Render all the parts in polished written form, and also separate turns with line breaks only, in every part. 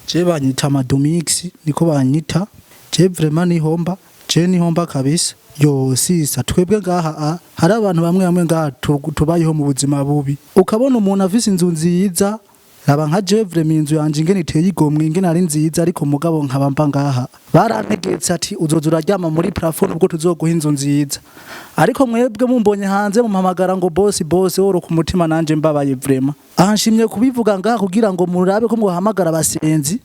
Je banyita Madomix, niko banyita. Je vraiment nihomba, je nihomba kabisa. Yo sisa, twebwe ngaha hari abantu bamwe bamwe ngaha tubayeho mu buzima bubi. Ukabona umuntu afise inzu nziza, raba nka je vraiment inzu yanje ingene iteye igomwe, ingene ari nziza, ariko mugabo nkaba mba ngaha. Barantegetse ati uzoza uraryama muri plafond ubwo tuzoguha inzu nziza. Ariko mwebwe mumbonye hanze mumpamagara ngo boss boss, woro ku mutima nanje mbabaye vraiment. Aha nshimye kubivuga ngaha kugira ngo murabe ko mwohamagara abasenzi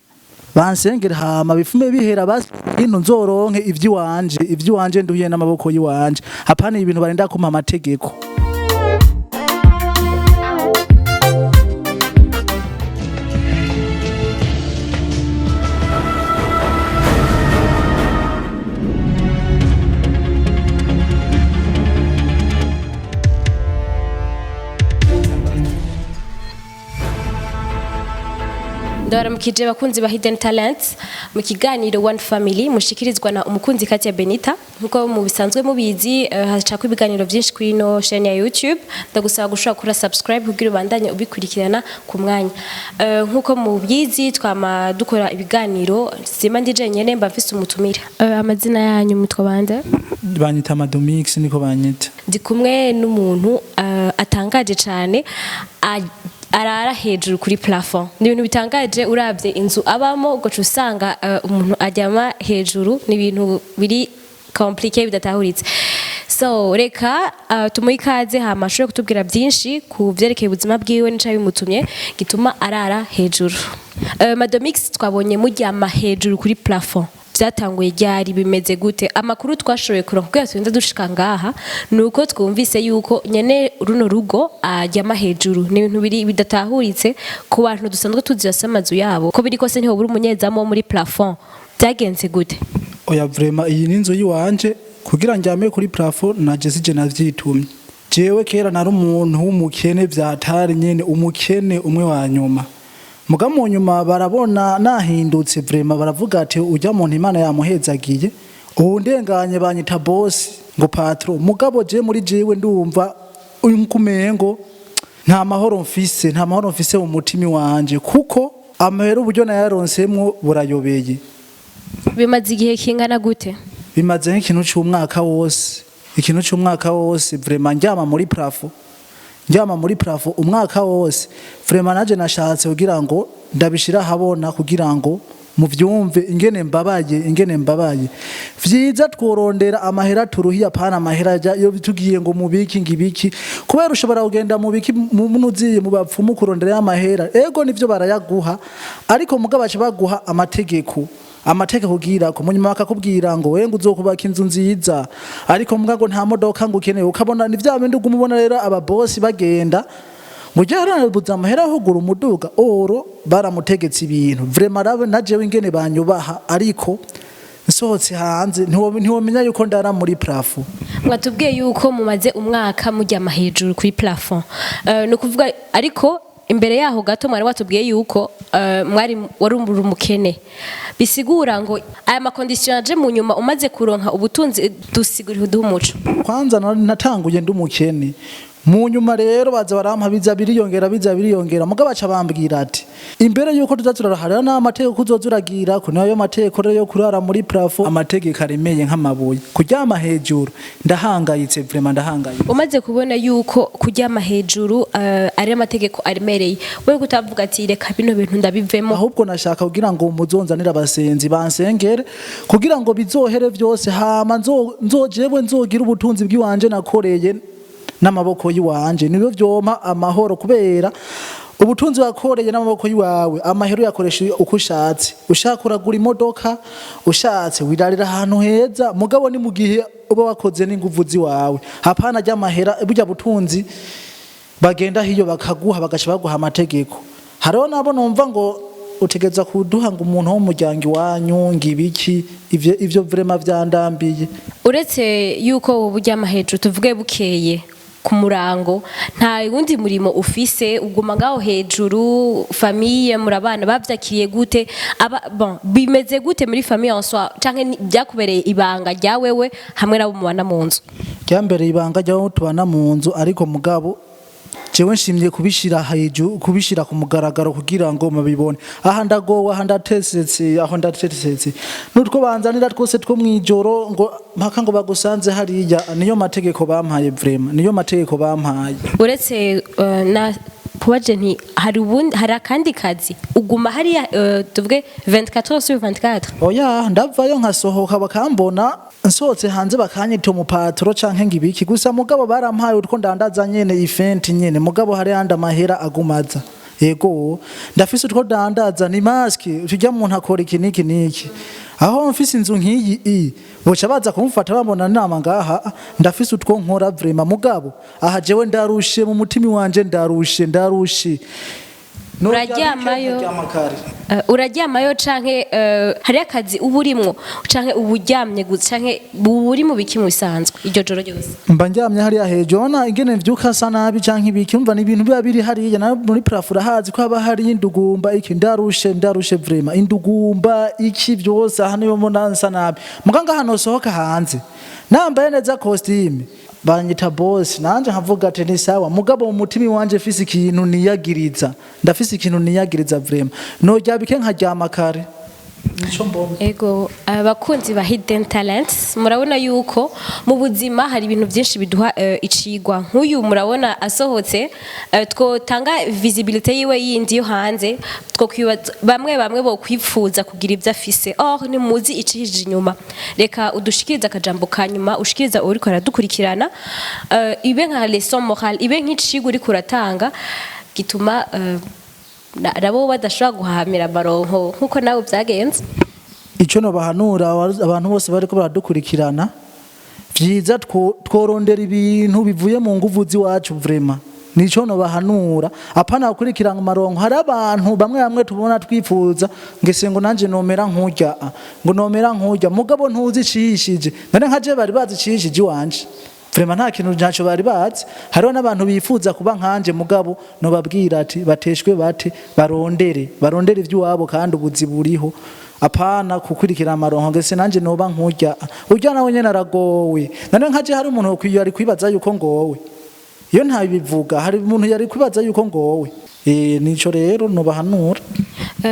bansengera, hama bifume bihera, basi ino nzoronke ivy'iwanje, ivy'iwanje nduhiye n'amaboko y'iwanje, hapana ibintu barinda kumpa amategeko.
Ndabaramukije bakunzi ba Hidden Talents mu kiganiro One Family mushikirizwa na umukunzi Katia Benita. Nkuko mu bisanzwe mubizi, hacako ibiganiro byinshi kuri ino chaîne ya YouTube. Ndagusaba gushobora kura subscribe kugira ubandanye ubikurikirana ku mwanya. Nkuko mubizi, twama dukora ibiganiro, sima ndi jenyene, mba mfise umutumira. Amazina yanyu mutwa bande?
Banyita Madomix, niko banyita.
Ndi kumwe n'umuntu atangaje cyane, arara hejuru kuri plafond. Ni ibintu bitangaje uravye inzu abamo ugaca usanga umuntu aryama hejuru. Ni ibintu biri compliqué, bidatahuritse. So reka tumuhe ikaze, hama ashobore kutubwira byinshi ku vyerekeye ubuzima bwiwe n'ico bimutumye gituma arara hejuru. Madomix, twabonye muryama hejuru kuri plafond, byatanguye ryari? Bimeze gute? Amakuru twashoboye kuronka kugira turinze dushika ngaha ni uko twumvise yuko nyene runo rugo aryama hejuru. Ni ibintu biri bidatahuritse ku bantu dusanzwe tuzi bafise amazu yabo. Ko biri kose ntihobura umunyezamu wo muri plafond. Byagenze gute?
Oya, vraiment iyi ni inzu yiwanje. Kugira njyame kuri plafond naje sije navyitumye. Jewe kera nari umuntu w'umukene vyatari nyene, umukene umwe wa nyuma. Muga mu nyuma barabona nahindutse vraiment, baravuga ati ujya muntu Imana yamuhezagiye. Ubu ndenganye banyita boss, ngo patron. Mugabo je muri jewe ndumva nkumengo nta mahoro mfise, nta mahoro mfise mu mutima wanje, kuko amahera uburyo nayaronsemwo burayobeye.
Bimaze igihe kingana gute?
Bimaze nk'ikintu c'umwaka wose, ikintu c'umwaka wose vraiment ndyama muri plafond, ndyama muri plafond umwaka wose vraiment. Naje nashatse kugira ngo ndabishira ahabona kugira ngo muvyumve ingene mbabaye, ingene mbabaye. Vyiza tworondera amahera turuhiye, apana amahera yo tugiye ngo mubiki ngibiki, kubera ushobora kugenda mubiki munuziye mu bapfumu kurondera amahera. Ego nivyo barayaguha, ariko mugabo baca baguha amategeko, amategeko kugira ko munyuma bakakubwira ngo we ngo uzokubaka inzu nziza, ariko mbwa ngo nta modoka ngo ukeneye. Ukabona ni vya bindi uguma ubona rero ababosi bagenda ngo yarabuze amahera aho kugura umuduga, oro baramutegetse ibintu. Vraiment rabe na jewe ingene banyubaha, ariko nsohotse hanze ntiwomenya yuko ndara muri plafond.
Mwatubwiye yuko mumaze umwaka muryama hejuru kuri plafond. Ni ukuvuga, ariko imbere yaho gato mwari watubwiye yuko mwari wari umukene, bisigura ngo aya ma conditions aje mu nyuma umaze kuronka ubutunzi. Dusigurira, uduhe umuco.
Kwanza natanguye ndi umukene, mu nyuma rero baza barampa, biza biriyongera, biza biriyongera. Mugabo baca bambwira ati imbere yuko tuza turaraharira n'amategeko uzoza uragira ko niyo mategeko rero yo kurara muri plafond, amategeko aremeye nk'amabuye. Kuryama hejuru ndahangayitse vraiment, ndahangayitse.
Umaze kubona yuko kuryama hejuru ari amategeko aremereye, wewe kutavuga ati reka bino bintu ndabivemo?
Ahubwo nashaka kugira ngo muzonzanire abasenzi bansengere kugira ngo bizohere vyose, hama nzojewe nzogira ubutunzi bw'iwanje nakoreye n'amaboko y'iwanje. Nibyo vyompa amahoro, kubera ubutunzi wakoreye n'amaboko y'iwawe, amahero yakoresha uko ushatse. Ushaka uragura imodoka, ushatse wirarira ahantu heza, mugabo ni mu gihe uba wakoze n'inguvu ziwawe, hapana ry'amahera burya butunzi bagenda hiyo bakaguha, bagaca baguha amategeko. Hariho nabo numva ngo utegeza kuduha ngo umuntu wo mu muryango iwanyu ngo ibiki. Ivyo vraiment vyandambiye.
Uretse yuko wowe uryama hejuru, tuvuge bukeye ku murango nta wundi murimo ufise, uguma ngaho hejuru. Famille murabana bavyakiriye gute? Aba bon, bimeze gute muri famille en soi, canke byakubereye ibanga rya wewe hamwe nabo mubana mu nzu?
Ryambereye ibanga ryaho tubana mu nzu, ariko mugabo Jewe nshimye kubishira hejuru, kubishira ku mugaragaro kugira ngo mubibone. Aha ndagowe, aha ndatesetse, aho ndatesetse. Nutwo banzanira twose two mwijoro, ngo mpaka ngo bagusanze hariya. Niyo mategeko bampaye, vraiment niyo mategeko bampaye.
Uretse na kubaje nti hari ubundi, hari akandi kazi uguma hariya, tuvuge 24 heures sur 24?
Oya, ndavayo nkasohoka, bakambona nsohotse hanze bakanyita umupatro canke ngo ibiki. Gusa mugabo barampaye utwo ndandaza nyene, ifenti nyene, mugabo hari yandi amahera agumaza. Yego, ndafise utwo dandaza, ni masque tujya muntu akora iki niki niki. Aho mfise inzu nk'iyi i boca baza kumfata bambona nama ngaha. Ndafise utwo nkora vraiment, mugabo aha jewe ndarushe mu mutima wanje, ndarushe, ndarushe.
Uraryamayo?
Nkaryama kare.
Uraryamayo canke hari akazi uba urimwo, canke uba uryamye gusa, canke uba uri mu biki mu bisanzwe iryo joro ryose?
Mba ndyamye hariya hejuru. Urabona ingene mvyuka asa nabi canke ibiki. Umva, ni ibintu biba biri hariya nawe muri plafond, urahazi ko haba hari indugumba iki. Ndarushe, ndarushe vraiment, indugumba iki vyose. Aha niyo mbona nsa nabi, muga ngaha nosohoka hanze nambaye neza costume, banyita boss, nanje nkavuga ati ni sawa. Mugabo mu mutima wanje mfise ikintu niyagiriza, ndafise ikintu niyagiriza vraiment. Norya bike nkaryama kare, nico mbona.
Ego, abakunzi ba Hidden Talents, murabona yuko mu buzima hari ibintu byinshi biduha icigwa. Nk'uyu murabona asohotse, twotanga visibilité yiwe yindi yo hanze, twokwibaza bamwe bamwe bo kwipfuza kugira ibyo afise, or ntimuzi icihije inyuma. Reka udushikirize akajambo ka nyuma, ushikiriza uriko aradukurikirana, ibe nka leçon morale, ibe nk'icigwa uriko uratanga gituma nabo badashobora guhahamira amaronko nk'uko nawe byagenze.
Icyo nobahanura abantu bose bariko baradukurikirana, vyiza tworondera ibintu bivuye mu nguvu z'iwacu vraiment. Nico nobahanura, apana gukurikirana amaronko. Hari abantu bamwe bamwe tubona twifuza ngese ngo nanje nomera nkurya, ngo nomera nkurya, mugabo ntuzi icishije. None nka je bari bazi icishije iwanje? Vraiment nta kintu ntacyo bari bazi. Hariho n'abantu bifuza kuba nkanje, mugabo nobabwira ati bateshwe bate, barondere, barondere iby'iwabo, kandi ubuzi buriho, apana kukurikira amaronko ngese nanje noba nkurya. Urya nawe nyene aragowe. None nkaje hari umuntu yari kwibaza yuko ngowe iyo ntabivuga? Hari umuntu yari kwibaza yuko ngowe? Nico rero nobahanura.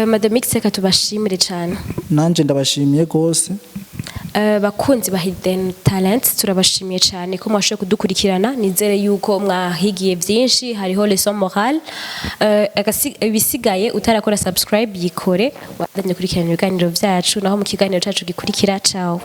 Madame X, reka tubashimire cyane.
Nanje ndabashimiye gose.
Bakunzi ba Hidden Talents, turabashimiye cyane ko mwashoboye kudukurikirana. Nizere yuko mwahigiye byinshi, hariho leçon morale. Ibisigaye utarakora subscribe yikore, wandanye kurikirana ibiganiro byacu. Naho mu kiganiro cyacu gikurikira, ciao.